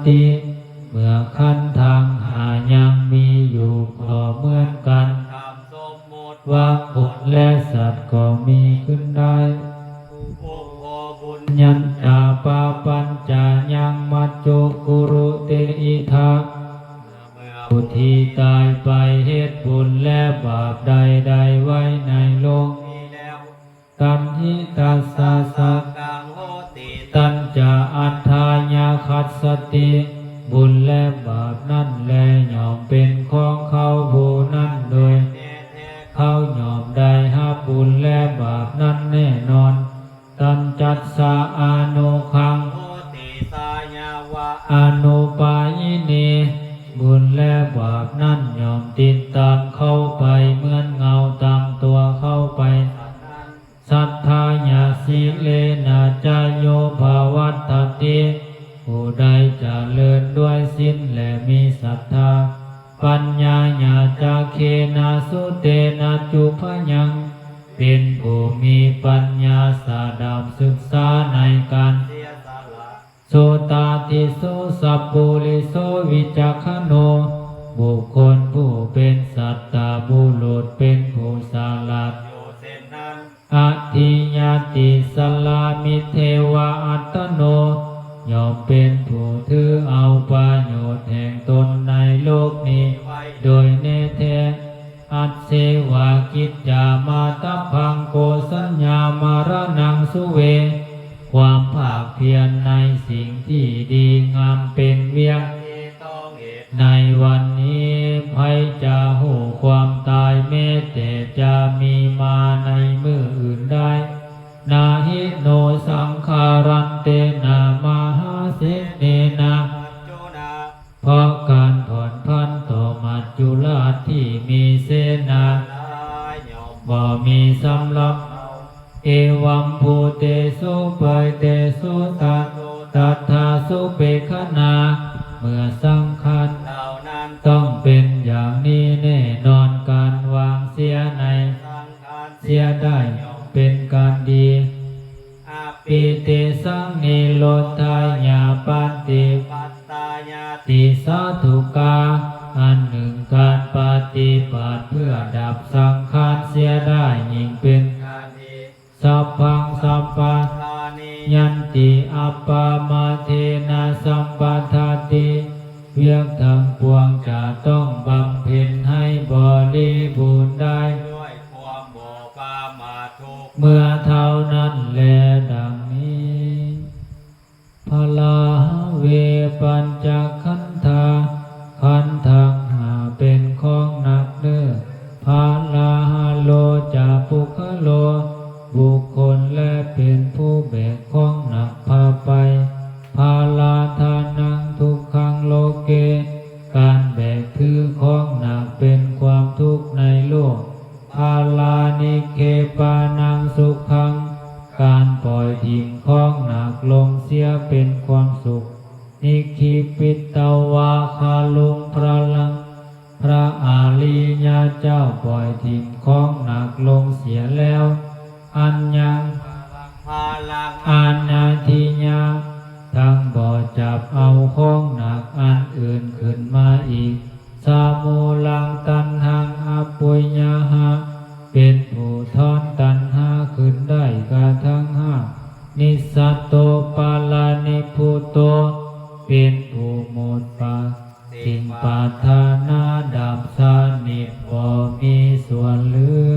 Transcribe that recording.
ຕິ ເມື່ອຂັນທັງຫ້າຍັງມີຢູ່ກໍເໝືອນກັນ ກາມສົມມຸດວ່າຄົນແລະສັດກໍມີຂຶ້ນໄດ້ ອຸໂພໂຄ ບຸນຍັນຈາ ປະປັນຈາຍັງ ມັດຈຸ ກຸລຸເຕ ອິທະ ຜູ້ທີ່ຕາຍໄປເຮັດບຸນແລະບາບໃດໆໄວ້ໃນໂລກນີ້ແລ້ວ ຕັນຫິຕັດສະສະກັງໂຫຕິ ຕັນຈະອັດຖາຍະຄັດສະຕິ ບຸນແລະບາບນັ້ນແລຍ່ອມເປັນຂອງເຂົາຜູ້ນັ້ນໂດຍແນ່ແທ້ ເຂົາຍ່ອມໄດ້ຮັບບຸນແລະບາບນັ້ນແນ່ນອນ ຕັນຈັດສະອະນຸຄັງໂຫຕິ ສາຍາວະອະນຸປາຍິນີ ບຸນແລະບາບນັ້ນຍ່ອມຕິດຕາມເຂົາໄປເໝືອນເງົາຕາມຕົວເຂົາໄປ ສັດທາຍະ ສິເລນະ ຈະໂຍ ພະວັດຖະຕິ ຜູ້ໃດຈະເລີນດ້ວຍສິນແລະມີສັດທາ ປັນຍາຍາ ຈະເຄນະ ສຸເຕນະ ຈຸພະຍັງ ເປັນຜູ້ມີປັນຍາສະດັບສຶກສາໃນການເສຍສະຫຼະ ໂສຕາທິໂສ ສັບປຸລິໂສ ວິຈັກຂະໂນ ບຸກຄົນຜູ້ເປັນສັດຕະບຸລຸດ ເປັນຜູ້ສະຫຼາດຢູ່ເຊັ່ນນັ້ນ ອະທິຍາຕິສະລາມິເທວະອັດຕະໂນ ຍ່ອມເປັນຜູ້ຖືເອົາປະໂຫຍດແຫ່ງຕົນໃນໂລກນີ້ໄວ້ໂດຍແນ່ແທ້ ອັດເຊວະກິດຈາມາຕະພັງ ໂກສັນຍາມະລະນັງ ສຸເວ ຄວາມພາກພຽນໃນສິ່ງທີ່ດີງາມເປັນວຽກທີ່ຕ້ອງເຮັດໃນວັນນີ້ ໃຜຈະຮູ້ຄວາມຕາຍແມ້ແຕ່ຈະມີມາໃນມື້ອື່ນໄດ້ ນະຫິໂນສັງຂາຣັນເຕນະ ມະຫາເສເນນະ ເພາະການຜ່ອນຜັນຕໍ່ມັດຈຸລາດທີ່ມີເສນາຫຼາຍ ຍ່ອມບໍ່ມີສຳລັບເຮົາ ເອວັມພູເຕສຸ ເປີເຕສຸ ຕະໂຕ ຕັດຖາ ສຸເປກຂະນາ ເມື່ອສັງຂານເຫຼົ່ານັ້ນຕ້ອງເປັນຢ່າງນີ້ແນ່ນອນ ການວາງເສຍໃນສັງຂານເສຍໄດ້ ເປັນການດີ ອະປີຕິສັງນິໂຣທາຍະ ປະຕິປັດຕາຍາ ຕິສາທຸກາ ອັນໜຶ່ງການປະຕິບັດເພື່ອດັບສັງຂານເສຍໄດ້ ຍິ່ງເປັນການດີ ສັບພັງສັບປະທານິ ຍັນຕິ ອັບປະມາເທນະ ສຳປະທາຕິ ວຽກທັງປວງຈະຕ້ອງບຳເພັນໃຫ້ບໍລິບູນໄດ້ ດ້ວຍຄວາມບໍ່ປະໝາດທຸກເມື່ອເທົ່ານັ້ນແລ ດັ່ງນີ້ ພະລາຫະເວ ປັນຈະຂັນທາ ຂັນທັງຫ້າເປັນຂອງໜັກເນີ ພະລາຫະໂລ ຈະ ປຸກຄະໂລ ບຸກຄົນ ແລະ ເປັນຜູ້ແບກຂອງໜັກພາໄປ ພາລາທານັງ ທຸກຂັງໂລເກ ການແບກຖືຂອງໜັກເປັນຄວາມທຸກໃນໂລກ ພາລານິເຂປານັງ ສຸຂັງ ການປ່ອຍຖິ້ມຂອງໜັກລົງເສຍເປັນຄວາມສຸກ ນິຄີປິດຕະວາຄາລຸງ ພະລັງ ພະອະລິຍະເຈົ້າປ່ອຍຖິ້ມຂອງໜັກລົງເສຍແລ້ວ ອັນຍັງ ພະລັງ ອະນາທິຍະ ທັງບໍ່ຈັບເອົາຂອງໜັກອັນອື່ນຂຶ້ນມາອີກ ສະມູລັງ ຕັນຫັງ ອະປຸຍຍະຫະ ເປັນຜູ້ຖອນຕັນຫາຂຶ້ນໄດ້ກະທັງຮາກ ນິສສະໂຕ ປາລະນິບພຸດໂຕ ເປັນຜູ້ໝົດປາ ສິ່ງປາດຖະໜາດັບສະໜິດ ບໍ່ມີສ່ວນເຫຼືອ